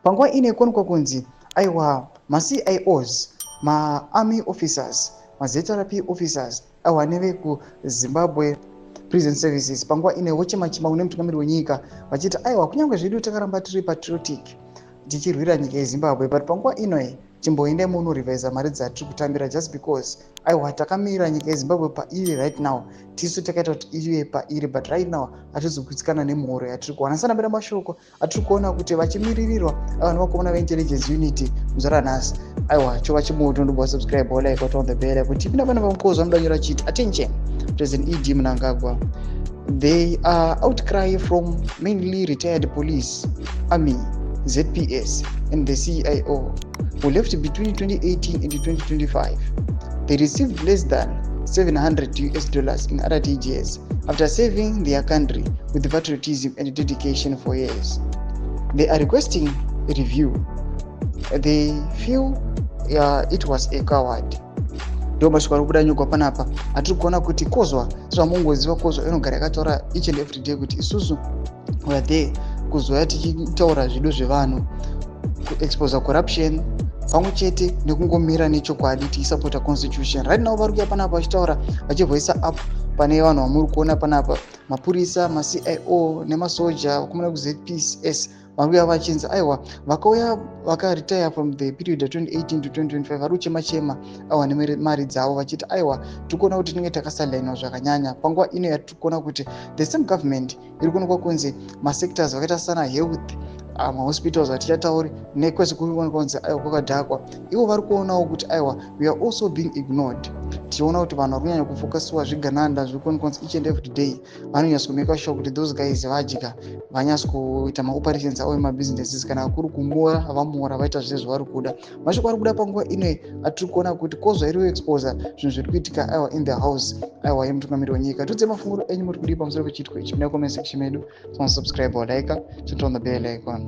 Panguva ino ikuonekwa kunzi aiwa, maCIOs, maarmy officers, maZRP officers, aiwa, nevekuZimbabwe Prison Services panguva ino vochema-chema kune mutungamiri wenyika vachiti aiwa, kunyange zvedu takaramba tiri patriotic tichirwira nyika yeZimbabwe, but panguva ino chimboendai munorevisa mari dzatiri kutambira, just because aiwa, takamira nyika yeZimbabwe pairi right now, tisu takaita kuti ive pairi, but right now hatizogutsikana nemhoro yatiri kuwana. Sanambira mashoko atiri kuona kuti vachimiririrwa aiwa nevakomana veintelligence unit muzara nhasi. Aiwa, chova chimuto, ndobva subscribe, like, on the bell kuti tipinda pana vamukozi vanodanyora chiti, "Attention President ED Mnangagwa." They are outcry from mainly retired police, army, ZPS and the CIO who left between 2018 and 2025. They received less than US$700 in RTGS after serving their country with patriotism and dedication for years. They are requesting a review. They feel it was a coward. Ndo mashoko ari kubuda nyogwa panapa atiri kuona kuti Kozwa, sezvamungoziva, Kozwa inogara yakataura each and every day kuti isusu we are there kuzoya tichitaura zvido zvevanhu, kuexposa corruption pamwe chete nekungomira nechokwadi, tichisapota constitution. Right now vari kuya panapa vachitaura, vachivhoisa up pane vanhu vamuri kuona panapa, mapurisa, maCIO nemasoja, vakomana kuZPS vari kuya vachinzi aiwa, vakauya vakaretire from the period ya2018 to 2025, vari kuchema chema aiwa nemari dzavo, vachiti aiwa, tiri kuona kuti tinenge takasalainwa zvakanyanya. Panguva ino yatiri kuona kuti the same government iri kuonekwa kunzi masectors vakaita sana health, mahospitals hatichatauri, nekwese kuri kuonekwa kunzi aiwa, kwakadhakwa. Ivo vari kuonawo kuti aiwa, we are also being ignored, tichiona kuti vanhu vari kunyanya kufokasiwa zvigananda. Zviri kuonekwa kunzi each and every day vanonyatsa kumake sure kuti those guys vadya, vanyatsa kuita maoperations avo emabusinesses, kana kuri kumora vamora, vaita zvese zvavari kuda. Mashoko ari kuda panguva ino atiri kuona kuti Kozwa iri kuexposa zvinhu zviri kuitika aiwa, in the house aiwa, yemutungamiri wenyika. Tudze mafunguro enyu, muri kudii pamusoro pechiitiko ichi? Muna comment section medu. Subscribe, like, turn on the bell icon.